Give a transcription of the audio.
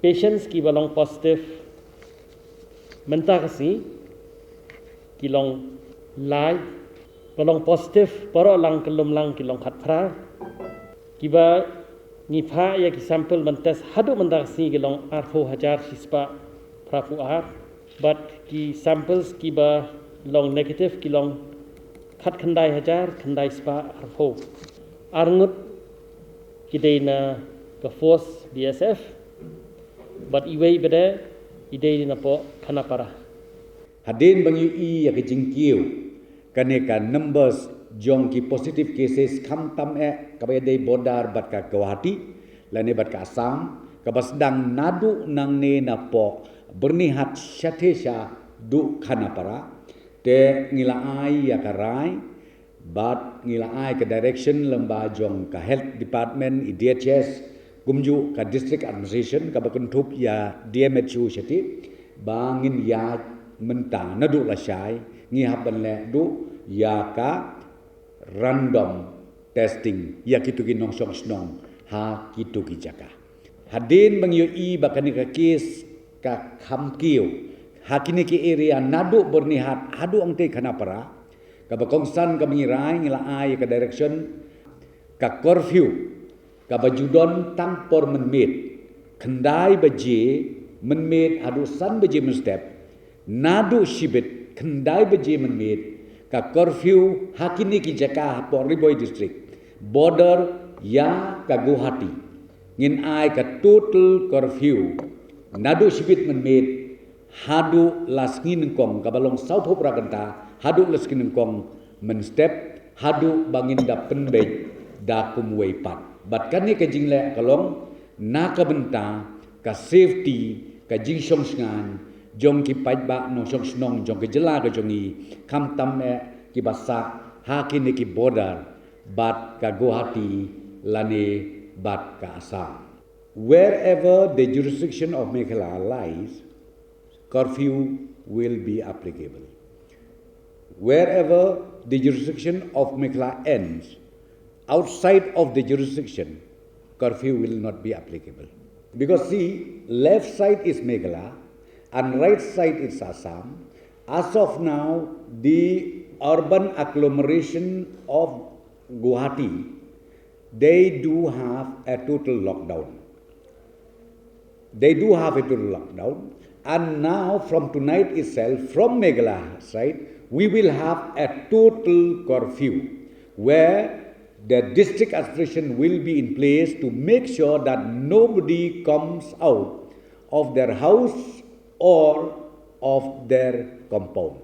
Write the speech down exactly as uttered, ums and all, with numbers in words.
Patients kiba long positive mynta ka sngi ki long lai, ba long positive baroh lang kyllum lang ki long khatphra. Kiba ngi phah ïa ki sample ban test haduh mynta ka sngi ki long arphew hajar shispah phraphew ar. Bad ki samples kiba long negative ki long khatkhyndai hajar khyndai spah arphew. Arngut ki dei na ka force B S F. Bad iwei bad i dei na poh Khanapara. Hadien ba ngi ïohi ïa ka jingkiew kane ka numbers jong ki positive cases khamtam eh kaba ïadei border bad ka Guwahati lane bad ka Assam, kaba sdang naduh nangne na poh Byrnihat shatei sha duh Khanapara. Te ngi la ai ïa ka rai bad ngi la ai ka direction lyngba jong ka Health Department, i D H S, kumjuh ka District Administration kaba kynthup ïa D M H O shatei, ba ngin ïa mynta naduh lashai ngi hap ban leh duh ïa ka random testing ïa kito ki nongshong shnong ha kito ki jaka. Hadien ba ngi ïohi ba kane ka case ka kham kiew ha kine ki area naduh Byrnihat haduh hangtei Khanapara, kaba kongsan kaba ngi rai ngi la ai ka direction, ka curfew kaba ju don tang por mynmiet khyndai baje mynmiet haduh san baje mynstep, naduh shibit khyndai baje mynmiet ka curfew ha kine ki jaka hapoh Ri Bhoi District, border ïa ka Guwahati. Ngin ai ka total curfew naduh shibit mynmiet haduh la sngi nyngkong kaba long sawphew phra kynta haduh la sngi nyngkong mynstep haduh ba ngin da pynbeit da kumwei pat. Bad kane ka jingleh ka long na ka bynta ka safety, ka jingshong shngain jong ki paidbah nongshong shnong jong ka jylla ka jong ngi, khamtam eh kiba sah ha kine ki border bad ka Guwahati lane bad ka Assam. Wherever the jurisdiction of Meghalaya lies, curfew will be applicable. Wherever the jurisdiction of Meghalaya ends, outside of the jurisdiction, curfew will not be applicable. Because see, left side is Meghalaya and right side is Assam. As of now, the urban agglomeration of Guwahati, they do have a total lockdown. They do have a total lockdown. And now, from tonight itself, from Meghalaya side, we will have a total curfew where the district administration will be in place to make sure that nobody comes out of their house or of their compound.